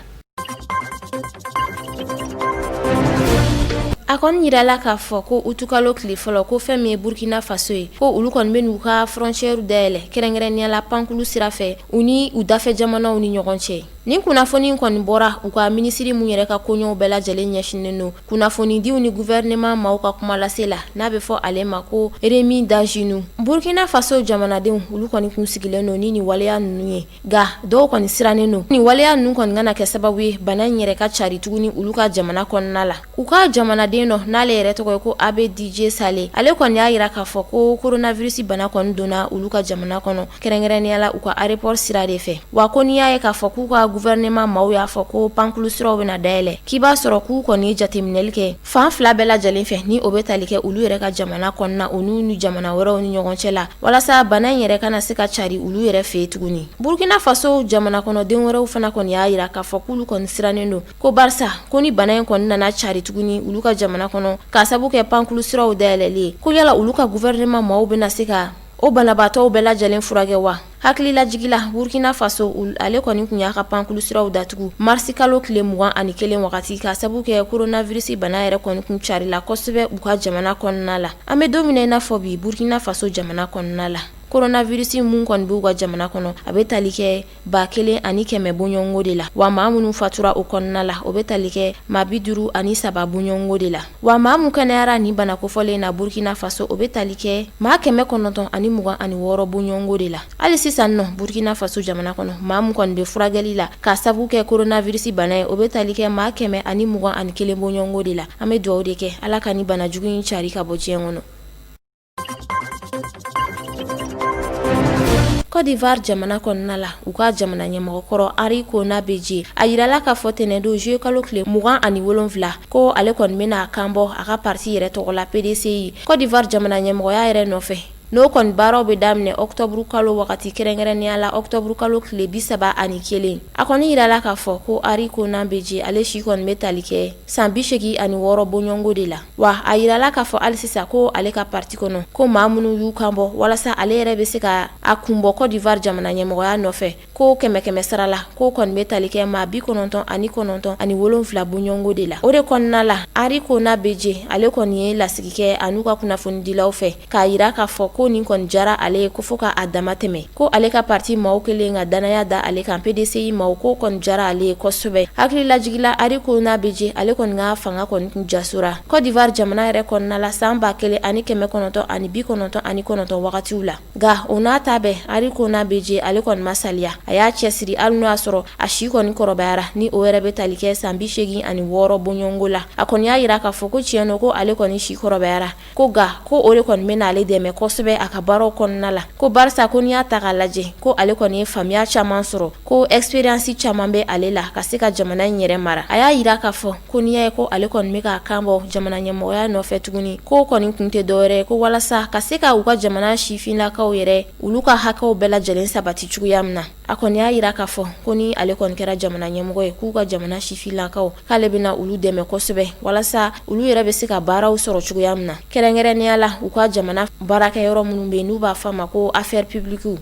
A kɔni yirala k'a fɔ ko utukalo tile fɔlɔ, ko fɛn min ye Burkina Faso ye, ko olu kɔni bɛ n'u ka frontière dayɛlɛ, kɛrɛnkɛrɛnnenya la pankulu sira fɛ, u ni u dafɛ jamanaw ni ɲɔgɔn cɛ. Nin kunnafoni kɔni bɔra u ka minisiri min yɛrɛ ka koɲɛw bɛɛ lajɛlen ɲɛsinnen don kunnafonidiw ni gouvernement maaw ka kuma lase la, n'a bɛ fɔ ale ma ko Rémi Dandjinou. Burkina Faso jamanadenw olu kɔni kun sigilen don ni nin waleya ninnu ye, nka dɔw kɔni sirannen don nin waleya ninnu kɔni kana kɛ sababu ye bana in yɛrɛ ka cari tuguni olu ka jamana kɔnɔna la. U ka jamanaden dɔ n'ale yɛrɛ tɔgɔ ye ko Abbé Didier Salé, ale kɔni y'a jira k'a fɔ ko coronavirus bana kɔni donna olu ka jamana kɔnɔ, kɛrɛnkɛrɛnnenya la u ka aéroport sira de fɛ. Wa ko n'i y'a ye k'a fɔ k'u ka gouvernement maaw y'a fɔ ko pankulu siraw bɛna dayɛlɛ, k'i b'a sɔrɔ k'u kɔni ye jateminɛli kɛ fan fila bɛɛ lajɛlen fɛ, ni o bɛ tali kɛ olu yɛrɛ ka jamana kɔnɔna o n'u ni jamana wɛrɛw ni ɲɔgɔn cɛ la, walasa bana in yɛrɛ kana se ka cari olu yɛrɛ fɛ yen tuguni. Burkina Faso jamana kɔnɔden wɛrɛw fana kɔni y'a jira k'a fɔ k'olu kɔni sirannen don ko barisa ko ni bana in kɔni nana cari tuguni olu ka jamana kɔnɔ k'a sabu kɛ pankulu siraw dayɛlɛli ye, ko yala olu ka gouvernement maaw bɛna se ka o banabaatɔw bɛɛ lajɛlen furakɛ wa? Hakililajigi la, Burkina Faso ale kɔni tun y'a ka pankulu siraw datugu marisi kalo tile 21 wagati k'a sabu kɛ coronavirus bana yɛrɛ kɔni kun carila kosɛbɛ u ka jamana kɔnɔna la. An bɛ don min na i n'a fɔ bi, Burkina Faso jamana kɔnɔna la, coronavirus mun kɔni b'u ka jamana kɔnɔ, a bɛ tali kɛ 1100 bɔɲɔgɔnko de la, wa maa minnu fatura o kɔnɔna la, o bɛ tali kɛ maa 53 bɔɲɔgɔnko de la, wa maa min kɛnɛyara nin bana kofɔlen na Burkina Faso, o bɛ tali kɛ maa 926 bɔɲɔgɔnko de la. Hali sisan nɔ Burkina Faso jamana kɔnɔ, maa min kɔni bɛ furakɛli la k'a sabu kɛ coronavirus bana ye, o bɛ tali kɛ maa 121 bɔɲɔgɔnko de la. An bɛ dugawu de kɛ Ala ka nin bana jugu in cari ka bɔ diɲɛ kɔnɔ. Côte d'Ivoire jamana kɔnɔna la, u ka jamana ɲɛmɔgɔkɔrɔ Henri Konan Bédié, a yirala k'a fɔ tɛnɛndon juillet kalo tile 27 ko ale kɔni bɛna kan bɔ a ka parti yɛrɛ tɔgɔ la PDCI Côte d'Ivoire jamana ɲɛmɔgɔya yɛrɛ nɔfɛ. N'o kɔni baaraw bɛ daminɛ octobre kalo wagati, kɛrɛnkɛrɛnnenya la octobre kalo tile 31. A kɔni yirala k'a fɔ ko Henri Konan Bédié, ale si kɔni bɛ tali kɛ san 86 bɔɲɔgɔnko de la. Wa a yirala k'a fɔ hali sisan ko ale ka parti kɔnɔ, ko maa minnu y'u kan bɔ walasa ale yɛrɛ bɛ se ka a kun bɔ Côte d'Ivoire jamana ɲɛmɔgɔya nɔfɛ, ko kɛmɛ kɛmɛ sara la, ko kɔni bɛ tali kɛ maa 97 bɔɲɔgɔnko de la. O de kɔnɔna la, Henri Konan Bédié ale kɔni ye lasigi kɛ a n'u ka kunnafonidilaw fɛ k'a yira k'a fɔ ko nin kɔni diyara ale ye ko fo k'a dama tɛmɛ, ko ale ka parti maaw kɛlen ka dannaya da ale kan PDCI maaw, ko kɔni diyara ale ye kosɛbɛ. Hakililajigi la, Henri Konan Bédié ale kɔni ka fanga kɔni tun jasora Côte d'Ivoire jamana yɛrɛ kɔnɔna la san 1999 wagatiw la. Nka o n'a ta bɛɛ, Henri Konan Bédié ale kɔni ma saliya, a y'a cɛsiri hali n'o y'a sɔrɔ a si kɔni kɔrɔbayara, ni o yɛrɛ bɛ tali kɛ san 86 bɔɲɔgɔnko la. A kɔni y'a yira k'a fɔ ko tiɲɛ don ko ale kɔni si kɔrɔbayara, ko nka ko o de kɔni bɛna ale dɛmɛ kosɛbɛ a ka baaraw kɔnɔna la, ko barisa ko n'i y'a ta k'a lajɛ, ko ale kɔni ye faamuya caman sɔrɔ, ko expérience caman bɛ ale la ka se ka jamana in yɛrɛ mara. A y'a yira k'a fɔ ko n'i y'a ye ko ale kɔni bɛ k'a kan bɔ jamana ɲɛmɔgɔya nɔfɛ tuguni, k'o kɔni kun tɛ dɔwɛrɛ ye ko walasa ka se ka u ka jamana sifinlakaw yɛrɛ olu ka hakɛw bɛɛ lajɛlen sabati cogoya min na. A kɔni y'a yira k'a fɔ ko ni ale kɔni kɛra jamana ɲɛmɔgɔ ye, k'u ka jamana sifinlakaw, k'ale bɛna olu dɛmɛ kosɛbɛ walasa olu yɛrɛ bɛ se ka baaraw sɔrɔ cogoya min na, kɛrɛnkɛrɛnnenya la u ka jamana baarakɛyɔrɔ minnu bɛ yen n'u b'a fɔ a ma ko affaires publiques.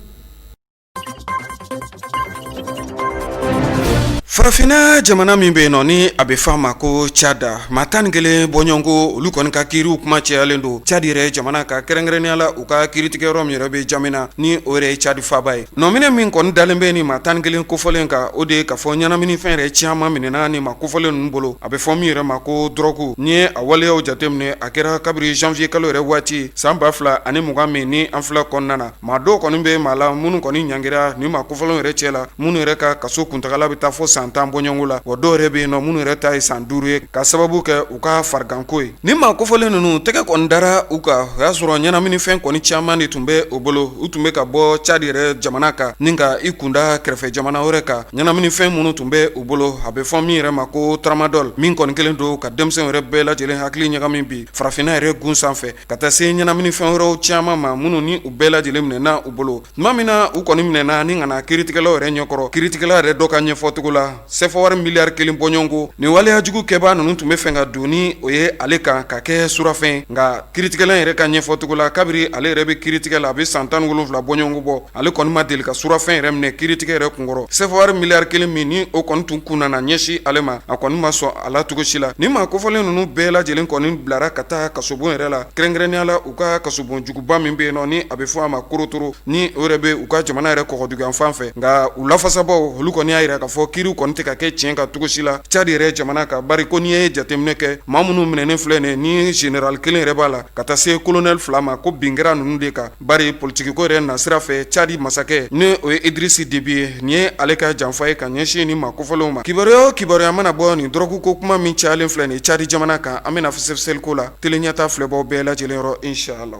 Farafinna jamana min bɛ yen nɔ ni a bɛ f'a ma ko Tchad, maa 11 bɔɲɔgɔnko olu kɔni ka kiiriw kuma cayalen don Tchad yɛrɛ jamana kan, kɛrɛnkɛrɛnnenya la u ka kiiritigɛyɔrɔ min yɛrɛ bɛ N'Djamena ni o yɛrɛ ye Tchad faaba ye. Nɔminɛ min kɔni dalen bɛ nin maa 11 kofɔlen kan, o de ye k'a fɔ ɲɛnaminifɛn yɛrɛ caman minɛna nin maa kofɔlen ninnu bolo, a bɛ fɔ min yɛrɛ ma ko dɔrɔgu. N'i ye a waleyaw jateminɛ, a kɛra kabiri janvier kalo yɛrɛ waati san 2020 min ni an filɛ kɔnɔna na. Maa dɔw kɔni bɛ maa la minnu kɔni ɲangira nin maa kofɔlenw yɛrɛ cɛ la, minnu yɛrɛ ka kaso kuntagala bɛ taa fo san 10 bɔɲɔgɔnko la, wa dɔw yɛrɛ bɛ yen nɔ minnu yɛrɛ ta ye san 5 ye ka sababu kɛ u ka fariganko ye. Nin maa kofɔlen ninnu tɛgɛ kɔni dara u kan, o y'a sɔrɔ ɲɛnaminifɛn kɔni caman de tun bɛ u bolo. U tun bɛ ka bɔ Tchad yɛrɛ jamana kan ni ka i kunda kɛrɛfɛ jamana wɛrɛ kan. Ɲɛnaminifɛn minnu tun bɛ u bolo, a bɛ fɔ min yɛrɛ ma ko tramadol, min kɔni kɛlen don ka denmisɛnw yɛrɛ bɛɛ lajɛlen hakili ɲagami bi farafinna yɛrɛ gun sanfɛ, ka taa se ɲɛnaminifɛn wɛrɛw caman ma minnu ni u bɛɛ lajɛlen minɛna u bolo. Tuma min na u kɔni minɛna ni ka na kiiritigɛlaw yɛrɛ ɲɛkɔrɔ, kiiritigɛla yɛrɛ dɔ ka ɲɛfɔcogo la, la sefa wari miliyari kelen bɔɲɔgɔnko nin waleya jugu kɛbaa ninnu tun bɛ fɛ ka don ni o ye ale kan ka kɛ surafɛn. Nka kiritigɛla yɛrɛ ka ɲɛfɔcogo la, kabiri ale yɛrɛ bɛ kiritigɛ la, a bɛ san 17 bɔɲɔgɔnko bɔ, ale kɔni ma deli ka surafɛn yɛrɛ minɛ kiritigɛ yɛrɛ kunkɔrɔ. Sefa wari miliyari kelen min ni o kɔni tun kun nana ɲɛsin ale ma, a kɔni ma sɔn a la cogo si la. Nin maa kofɔlen ninnu bɛɛ lajɛlen kɔni bilara ka taa kasobon yɛrɛ la, kɛrɛnkɛrɛnnenya la u ka kasobon juguba min bɛ yen nɔ ni a bɛ fɔ a ma Korotoro, ni o yɛrɛ bɛ u ka jamana yɛrɛ kɔgɔduguyanfan fɛ. Nka u lafasabaw olu kɔni y'a jira k'a fɔ kiiriw kɔni tɛ ka kɛ tiɲɛ kan cogo si la Cadi yɛrɛ jamana kan, bari ko n'i ye jateminɛ kɛ, maa minnu minɛnen filɛ nin ni général kelen yɛrɛ b'a la ka taa se colonel fila ma, ko bin kɛra ninnu de kan, bari politikiko yɛrɛ nasira fɛ Cadi masakɛ ni o ye Idirisi Debi ye, nin ye ale ka janfa ye ka ɲɛsin nin maa kofɔlenw ma. Kibaruya o kibaruya mana bɔ nin dɔrɔgu ko kuma min cayalen filɛ nin Cadi jamana kan, an bɛna fɛsɛfɛsɛli k'o la Tele Ɲɛta filɛbaw bɛɛ lajɛlen yɔrɔ, inshallah.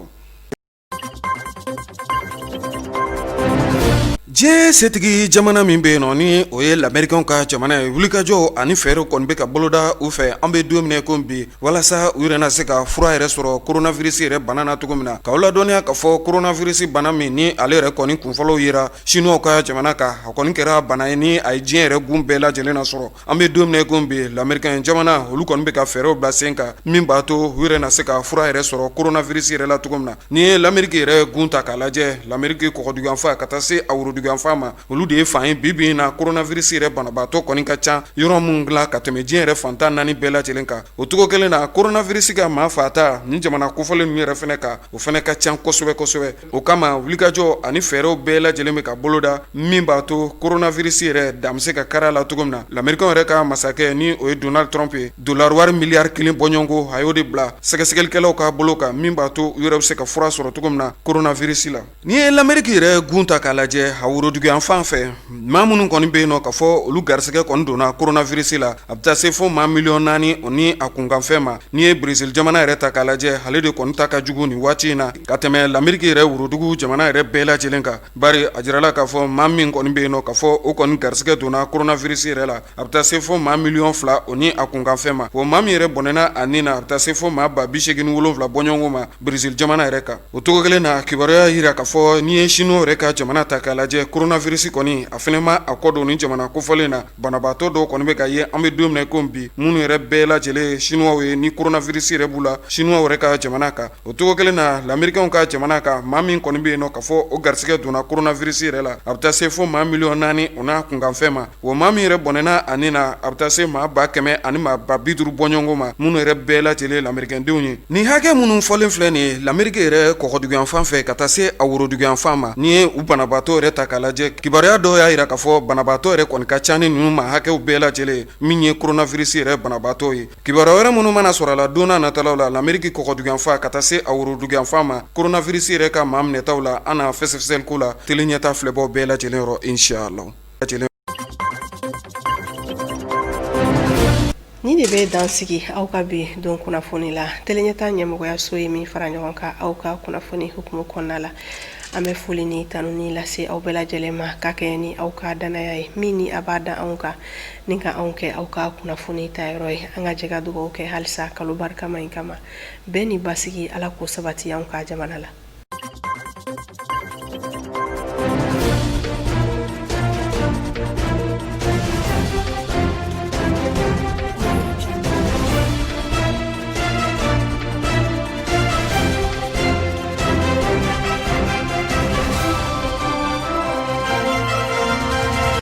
Diɲɛ setigi jamana min bɛ yen nɔ ni o ye lamɛrikɛnw ka jamana ye, wulikajɔ ani fɛɛrɛw kɔni bɛ ka boloda u fɛ an bɛ don min na ko bi, walasa u yɛrɛ na se ka fura yɛrɛ sɔrɔ coronavirus yɛrɛ bana na cogo min na. K'aw ladɔnniya k'a fɔ coronavirus bana min ni ale yɛrɛ kɔni kunfɔlɔw yera Chinois ka jamana kan, a kɔni kɛra bana ye ni a ye diɲɛ yɛrɛ gun bɛɛ lajɛlen na sɔrɔ. An bɛ don min na ko bi, lamɛrikɛn jamana olu kɔni bɛ ka fɛɛrɛw bila sen kan min b'a to u yɛrɛ na se ka fura yɛrɛ sɔrɔ coronavirus yɛrɛ la cogo min na. N'i ye lamɛriki yɛrɛ gun ta k'a lajɛ, lamɛriki kɔgɔduguyanfan ka taa se a woroduguyanfan ma, olu de ye fan ye bi bi in na coronavirus yɛrɛ banabaatɔ kɔni ka ca yɔrɔ min la ka tɛmɛ diɲɛ yɛrɛ fan 14 bɛɛ lajɛlen kan. O cogo kelen na, coronavirus ka maa faata nin jamana kofɔlen ninnu yɛrɛ fana kan, o fana ka ca kosɛbɛ kosɛbɛ. O kama wulikajɔ ani fɛɛrɛw bɛɛ lajɛlen bɛ ka boloda min b'a to coronavirus yɛrɛ dan bɛ se ka kari a la cogo min na. Lamɛrikɛnw yɛrɛ ka masakɛ ni o ye Donald Trump ye, dollar wari miliyari kelen bɔɲɔgɔnko a y'o de bila sɛgɛsɛgɛlikɛlaw ka bolo kan min b'a to u yɛrɛ bɛ se ka fura sɔrɔ cogo min na coronavirus la. N'i ye lamɛriki yɛrɛ gun ta k'a lajɛ, a woroduguyanfan fɛ, maa minnu kɔni bɛ yen nɔ k'a fɔ olu garisɛgɛ kɔni donna coronavirus la, a bɛ taa se fo maa miliyɔn 4 o ni a kunkanfɛn ma. N'i ye Brésil jamana yɛrɛ ta k'a lajɛ, ale de kɔni ta ka jugu nin waati in na ka tɛmɛ lamɛriki yɛrɛ worodugu jamana yɛrɛ bɛɛ lajɛlen kan, bari a jirala k'a fɔ maa min kɔni bɛ yen nɔ k'a fɔ o kɔni garisɛgɛ donna coronavirus yɛrɛ la, a bɛ taa se fo maa miliyɔn 2 o ni a kunkanfɛn ma. O maa min yɛrɛ bɔnɛna a ni na, a bɛ taa se fo maa 87,000 bɔɲɔgɔnko ma Brésil jamana yɛrɛ kan. O cogo kelen na, kibaruya yira k'a fɔ n'i ye Chinois yɛrɛ ka jamana ta k'a lajɛ, coronavirus kɔni a fana ma a kɔ don ni jamana kofɔlen na. Banabaatɔ dɔw kɔni bɛ ka ye an bɛ don min na ko bi, minnu yɛrɛ bɛɛ lajɛlen ye Chinois ye ni coronavirus yɛrɛ b'u la Chinois yɛrɛ ka jamana kan. O cogo kelen na, lamɛrikɛnw ka jamana kan, maa min kɔni bɛ yen nɔ k'a fɔ o garisɛgɛ donna coronavirus yɛrɛ la, a bɛ taa se fo maa miliyɔn 4 o n'a kunkanfɛn ma. O maa min yɛrɛ bɔnɛna a ni na, a bɛ taa se maa 100,000 ani maa 50,000 bɔɲɔgɔnko ma, minnu yɛrɛ bɛɛ lajɛlen lamerikɛndenw ye. Nin hakɛ minnu fɔlen filɛ nin ye lameriki yɛrɛ kɔgɔduguyanfan fɛ ka taa se a woroduguyanfan ma, n'i ye u banabaatɔ yɛrɛ ta k'a lajɛ, kibaruya dɔw y'a jira k'a fɔ banabaatɔ yɛrɛ kɔni ka ca ni ninnu maa hakɛw bɛɛ lajɛlen min ye coronavirus yɛrɛ banabaatɔ ye. Kibaruya wɛrɛ minnu mana sɔrɔ a la don nataw la, lameriki kɔgɔduguyanfan ka taa se a woroduguyanfan ma, coronavirus yɛrɛ ka maa minɛtaw la, an na fɛsɛfɛsɛli k'o la Tele Ɲɛta filɛbaw bɛɛ lajɛlen yɔrɔ, inshallah. Nin de bɛ dan sigi aw ka bi don kunnafoni la. Tele Ɲɛta ɲɛmɔgɔyaso ye min fara ɲɔgɔn kan aw ka kunnafoni hukumu kɔnɔna la, an bɛ foli ni tanuni lase aw bɛɛ lajɛlen ma ka kɛɲɛ ni aw ka dannaya ye min ni a b'a da anw kan ni ka anw kɛ aw ka kunnafoni ta yɔrɔ ye. An ka jɛ ka dugawu kɛ halisa kalo barikama in kama, bɛn ni basigi Ala k'o sabati anw ka jamana la.